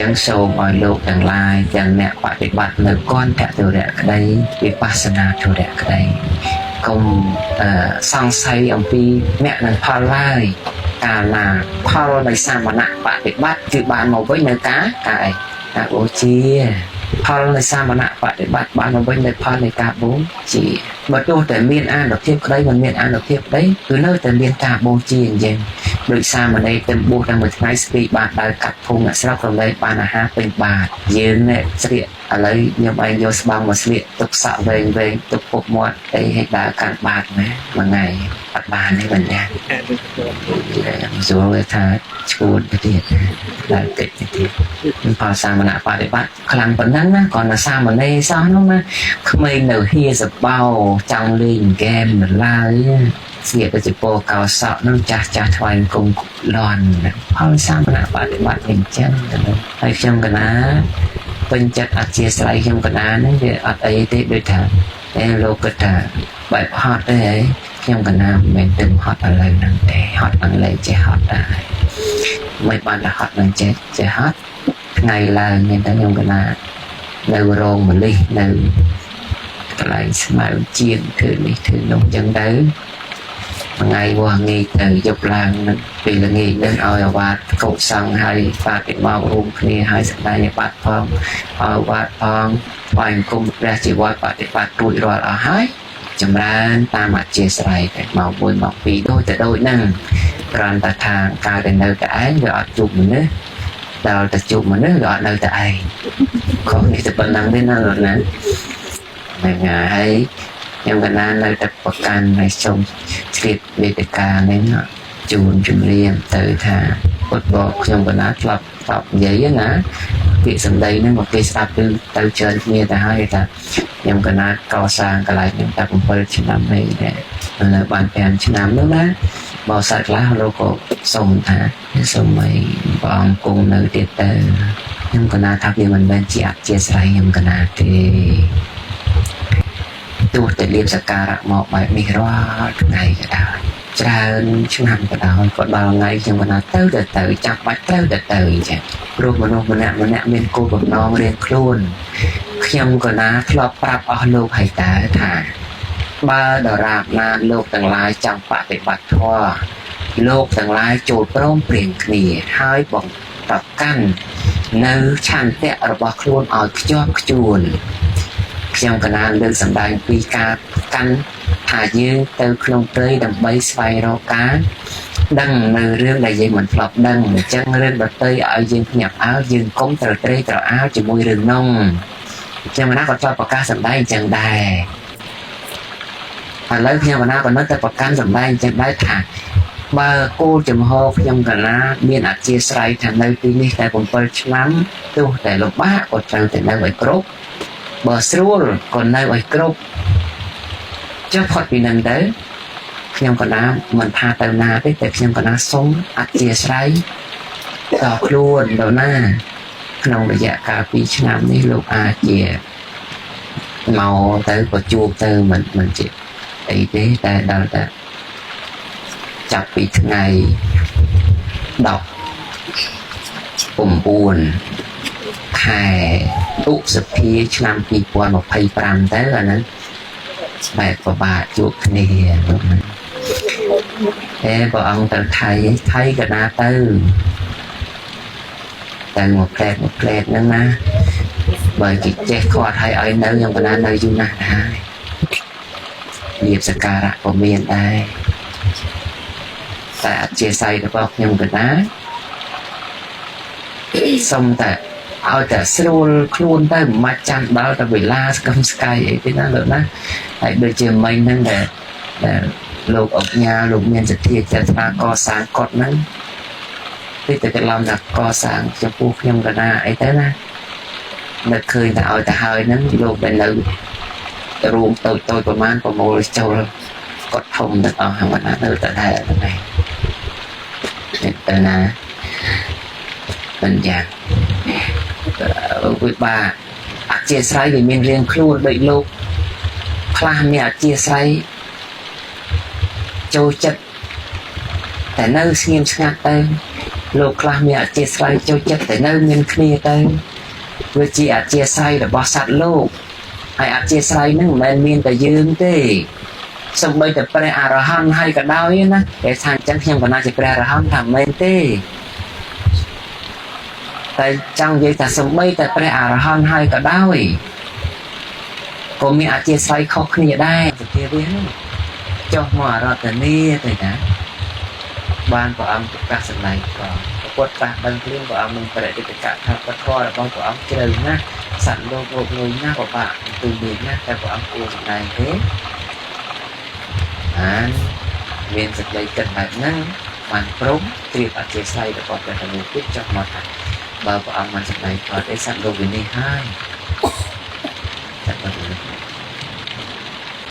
ចឹងសូមឲ្យលោកទាំងឡាយទាំងអ្នកបប្រតិបត្តិនៅគន្ធធុរៈក្តីវិបស្សនាធុរៈក្តីកុំសង្ស័យអំពីមគ្គនិងផលឡើយកាលណាផលនៃសមណៈបប្រតិបត្តិគឺបានមកវិញនៅការការអីការបូជាផលនៃសមណៈបប្រតិបត្តិបានមកវិញនៅផលនៃការបូជាបើទោះតែមានអានុភាពក្តីមិនមានអានុភាពក្តីគឺនៅតែមានការបូជាអញ្ចឹងដោយសាមណេរទៅបួសតែមួយថ្ងៃស្ពីបានដើរកាត់ភូមិអ្នកស្រុករំលែកបានអាហារពេញបាតយើងនេះស្លៀកឥឡូវខ្ញុំឯងយកស្បង់មកស្លៀកទុកសក់វែងវែងទុកពុកមាត់អីឲ្យដើរកាន់បាតណាមួយថ្ងៃអត់បានទេបណ្ដាស្រួលវាថាឈួនទៅទៀតដើរតិចទៅទៀតផលសាមណៈបដិបត្តិខ្លាំងប៉ុណ្ណឹងណាគ្រាន់តែសាមណេរសោះនោះណាក្មេងនៅហៀសបោចង់លេងហ្គេមនៅឡើយស្លៀកទៅជាពោកោសក់នឹងចាស់ចាស់ថ្វាយគុំលន់ផលសាមណៈបដិបត្តិអញ្ចឹងទៅហើយខ្ញុំកណាពេញចិត្តអធិស្ឋានខ្ញុំកណាហ្នឹងវាអត់អីទេដូចថាតែលោកគិតថាបែបហត់ទេហីខ្ញុំកណាមិនមែនទឹមហត់ឥឡូវហ្នឹងទេហត់អង់គ្លេសចេះហត់ដែរមិនបានតែហត់នឹងចេះចេះហត់ថ្ងៃឡើងមានតែខ្ញុំកណានៅរោងមលិះនៅកន្លែងស្មៅជាងធ្វើនេះធ្វើនោះអញ្ចឹងទៅថ្ងៃវាស់ងាយទៅយប់ឡើងនឹងពេលល្ងាចនឹងឲ្យអាវ៉ាតកោសង្ឃហើយបាតិមករួមគ្នាហើយសម្ដែងបាត់ផងឲ្យវត្តផងថ្វាយអង្គមព្រះជីវត្របដិបត្តិរួចរាល់អស់ហើយចម្រើនតាមអធិស្ឋានទៅម៉ោង1ម៉ោង2ដូចតែដូចហ្នឹងគ្រាន់តែថាកាលតែនៅតែឯងវាអត់ជួបមនុស្សដល់តែជួបមនុស្សវាអត់នៅតែឯងខុសនេះតែប៉ុណ្្នឹងទេណាលោកណាហ្នឹងហើយខ្ញុំកណានៅតែប្រកាន់ឲ្យសូមជ្រាបវេទិកានេះជូនជំរាបទៅថាពុទ្ធបកខ្ញុំកណាធ្លាប់ធ្លាប់និយាយណាពាក្យសម្ដីហ្នឹងមកគេស្ដាប់គឺទៅច្រើនគ្នាទៅហើយថាខ្ញុំកណាកសាងកន្លែងហ្នឹងតែ7ឆ្នាំនេះដែរនៅបាន5ឆ្នាំនោះណាបរិស័ទខ្លះលោកក៏សុំថាសូមឲ្យព្រះអង្គគង់នៅទៀតទៅខ្ញុំកណាថាវាមិនមែនជាអធិស្ឋានខ្ញុំកណាទេទោះតែលៀបសក្ការៈមកបែបនេះរាល់ថ្ងៃក៏ដោយច្រើនឆ្នាំក៏ដោយក៏ដល់ថ្ងៃខ្ញុំកណាទៅទៅទៅចាំបាច់ត្រូវទៅទៅអញ្ចឹងព្រោះមនុស្សម្នាក់ម្នាក់មានគោលបំណងរៀងខ្លួនខ្ញុំកណាធ្លាប់ប្រាប់អស់លោកហើយតើថាបើដរាបណាលោកទាំងឡាយចង់បប្រតិបត្តិធម៌លោកទាំងឡាយចូលព្រមព្រៀងគ្នាហើយបង្ប្រកាន់នៅឆន្ទៈរបស់ខ្លួនឲ្យខ្ជាប់ខ្ជួនខ្ញុំកណាលើកសម្ដែងពីការកាន់ថាយើងទៅក្នុងព្រៃដើម្បីស្វែងរកការដឹងនៅរឿងដែលយើងមិនធ្លាប់ដឹងអញ្ចឹងរឿងដទៃឲ្យយើងភ្ញាក់ផ្អើលយើងកុំត្រូវត្រេកត្រអាលជាមួយរឿងនោះខ្ញុំកណាក៏ធ្លាប់ប្រកាសសម្ដែងអញ្ចឹងដែរឥឡូវខ្ញុំកណាក៏នៅតែប្រកាន់សម្ដែងអញ្ចឹងដែរថាបើគោលចំហខ្ញុំកណាមានអធិស្ឋានថានៅទីនេះតែ7ឆ្នាំទោះតែលំបាកក៏ត្រូវតែនៅឲ្យគ្រប់បើស្រួលក៏នៅឲ្យគ្រប់ចុះផុតពីនឹងទៅខ្ញុំកណាមិនថាទៅណាទេតែខ្ញុំកណាសុំអធិស្ឋានដល់ខ្លួនដល់ណាក្នុងរយៈកាល2ឆ្នាំនេះលោកអាចជាមកទៅក៏ជួបទៅមិនជាអីទេតែដល់តែចាប់ពីថ្ងៃ19ខែឧសភាឆ្នាំ2025ទៅអាហ្នឹងបែបពិបាកជួបគ្នាលោកណាអេព្រះអង្គទៅថៃថៃក៏ណាទៅទៅមួយផ្លែតមួយផ្លែតហ្នឹងណាបើគេចេះគាត់ឲ្យឲ្យនៅខ្ញុំក៏ណានៅយូរណាស់ដែរលៀបសក្ការៈក៏មានដែរតែអធិស្ឋានរបស់ខ្ញុំកណាសុំតែឲ្យតែស្រួលខ្លួនទៅមិនបាច់ចាំដល់តែវេលាស្កឹមស្កៃអីទេណាលោកណាហើយដូចជាមិញហ្នឹងដែលលោកអុកញ៉ាលោកមានសទ្ធាចិត្តថាកសាងកុដហ្នឹងពីតែច្រឡំថាកសាងចំពោះខ្ញុំកណាអីទៅណានឹកឃើញតែឲ្យទៅហើយហ្នឹងលោកដែលនៅរួមតូចតូចប្រហែលប្រមូលចូលកុដធំទាំងអស់ហ្នឹងណានៅតែដែរហ្នឹងឯងទៅណាមិនយ៉ាងវិបាកអធិស្ឋានវាមានរៀងខ្លួនដូចលោកខ្លះមានអធិស្ឋានចូលចិត្តតែនៅស្ងៀមស្ងាត់ទៅ លោកខ្លះមានអធិស្ឋានចូលចិត្តតែនៅមានគ្នាទៅវាជាអធិស្ឋានរបស់សត្វលោកហើយអធិស្ឋានហ្នឹងមិនមែនមានតែយើងទេសំបីតែព្រះអរហន្តហើយក៏ដោយណាតែថាអញ្ចឹងខ្ញុំក៏ណាជាព្រះអរហន្តថាមិនមែនទេតែចង់និយាយថាសំបីតែព្រះអរហន្តហើយក៏ដោយក៏មានអធិស្ឋានខុសគ្នាដែរសភាវាហ្នឹងចុះមកអរតនីទៅណាបានព្រះអង្គប្រកាសសម្ដែងក៏ពុទ្ធប៉ះដឹងភ្លាមព្រះអង្គនឹងបរិតិកថាពធរបស់ព្រះអង្គជ្រៅណាស់សត្វលោករោគងុយណាស់ពិបាកទូលាយណាស់តែព្រះអង្គគួរសម្ដែងទេបានមានសេចក្តីគិតបែបហ្នឹងបានព្រមត្រៀបអធិស្ឋានរបស់ព្រះធម្មទៀតចុះមកថាបើព្រះអង្គមិនសម្ដែងធម៌ទេសត្វលោកវិនិច្ឆ័យហើយ